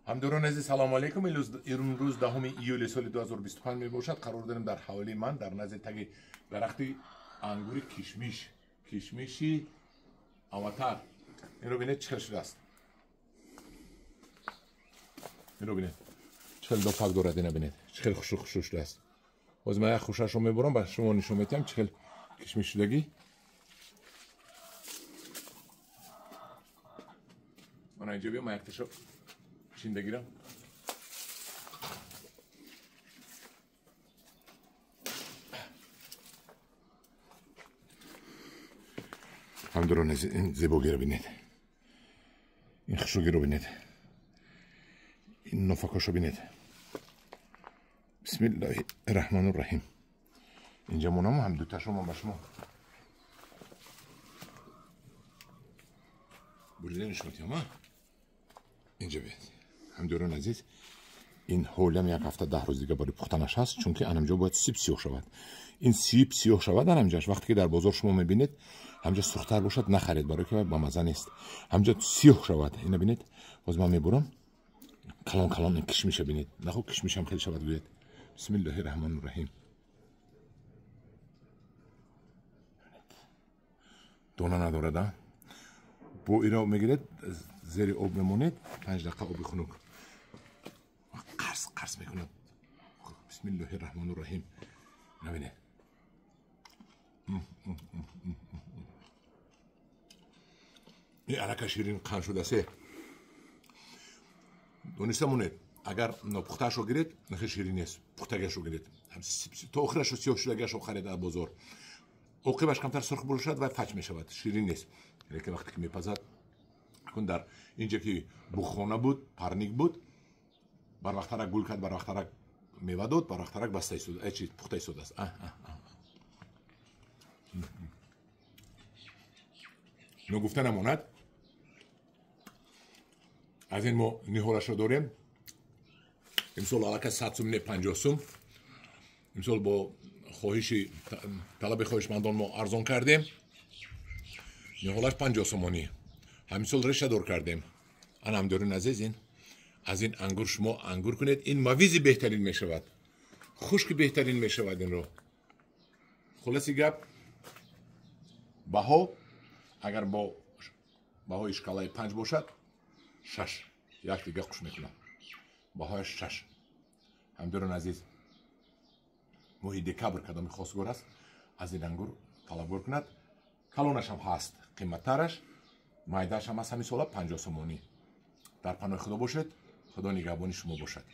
Ҳамдорон азиз, салому алейкум. Имрӯз 10 июли соли 2025 мебошад. Қарор дорем дар ҳавлии ман дар назди таги дарахти ангури кишмиш, кишмиши аватар. Инро бинед, чӣ хел шудааст. Инро бинед, чӣ хел дофак дорад. Ина бинед, чӣ хел хушрӯ хушрӯ шудааст. Ҳозир ман як хушашро мебурам, ба шумо нишон медиҳам чӣ хел кишмиш шудагӣ. Мана инҷо биё, ман якташо чинда гирам. Ҳамдурон, ин зебогиро бинед, ин хушрӯгиро бинед, ин нофакошо бинед. Бисмиллоҳи раҳмону раҳим. Инҷа монам, ҳам дуташо ман ба шумо бурида нишон медиҳам. Инҷа бинед, ҳамдурон азиз, ин ҳолам як ҳафта 10 рӯз дига барои пухтанаш ҳаст, чунки анамҷо бояд сиб сиёҳ шавад. Ин сиб сиёҳ шавад анамҷаш. Вақте ки дар бозор шумо мебинед, ҳамҷа сурхтар бошад, нахаред, барои ки ба маза нест. Ҳамҷа сиёҳ шавад. Ина бинед, боз ман мебурам. Калон калон ин кишмиша бинед. Нахо кишмишам хеле шавад, гӯяд. Бисмиллоҳи раҳмони раҳим. Дона надорад, а? Бо иро мегиред, зери об мемонед, 5 дақиқа оби хунук. Қарс қарс мекунад. Бисмиллоҳи раҳмони раҳим. Набинед. Ин алака ширин қанд шудасе. Дониста монед, агар нопухтаашро гиред, нахе ширин нест, пухтагиашро гиред. То охирашро сиёҳ шудагиашро харед аз бозор. Оқибаш камтар сурх бошад ва фач мешавад, ширин нест. Лекин вақте ки мепазад, акун дар инҷа ки бухона буд, парник буд, барвақтарак гул кард, барвақтарак мева дод, барвақтарак баста истод, чи пухта истодааст. Ногуфта намонад, аз ин мо ниҳолашро дорем. Имсол аллакай 100 сум, не 50 сум. Имсол бо хоҳиши талаби хоҳишмандон мо арзон кардем. Ниҳолаш 50 сомонӣ. Ҳамин сол решадор кардем. Ана ҳамдорин азиз, ин аз ин ангур шумо ангур кунед, ин мавизи беҳтарин мешавад, хушки беҳтарин мешавад инро. Хулоси гап, баҳо агар бо баҳои шкалаи 5 бошад, 6, як дига хуш мекунам. Баҳояш 6. Ҳамдорон азиз, моҳи декабр кадоми хостгор аст, аз ин ангур талабгор кунад. Калонаш ҳам ҳаст, қиматтараш, майдааш ҳам ҳаст. Ҳамин сола 50 сомонӣ. Дар паноҳи Худо бошед, Худо нигаҳбони шумо бошад.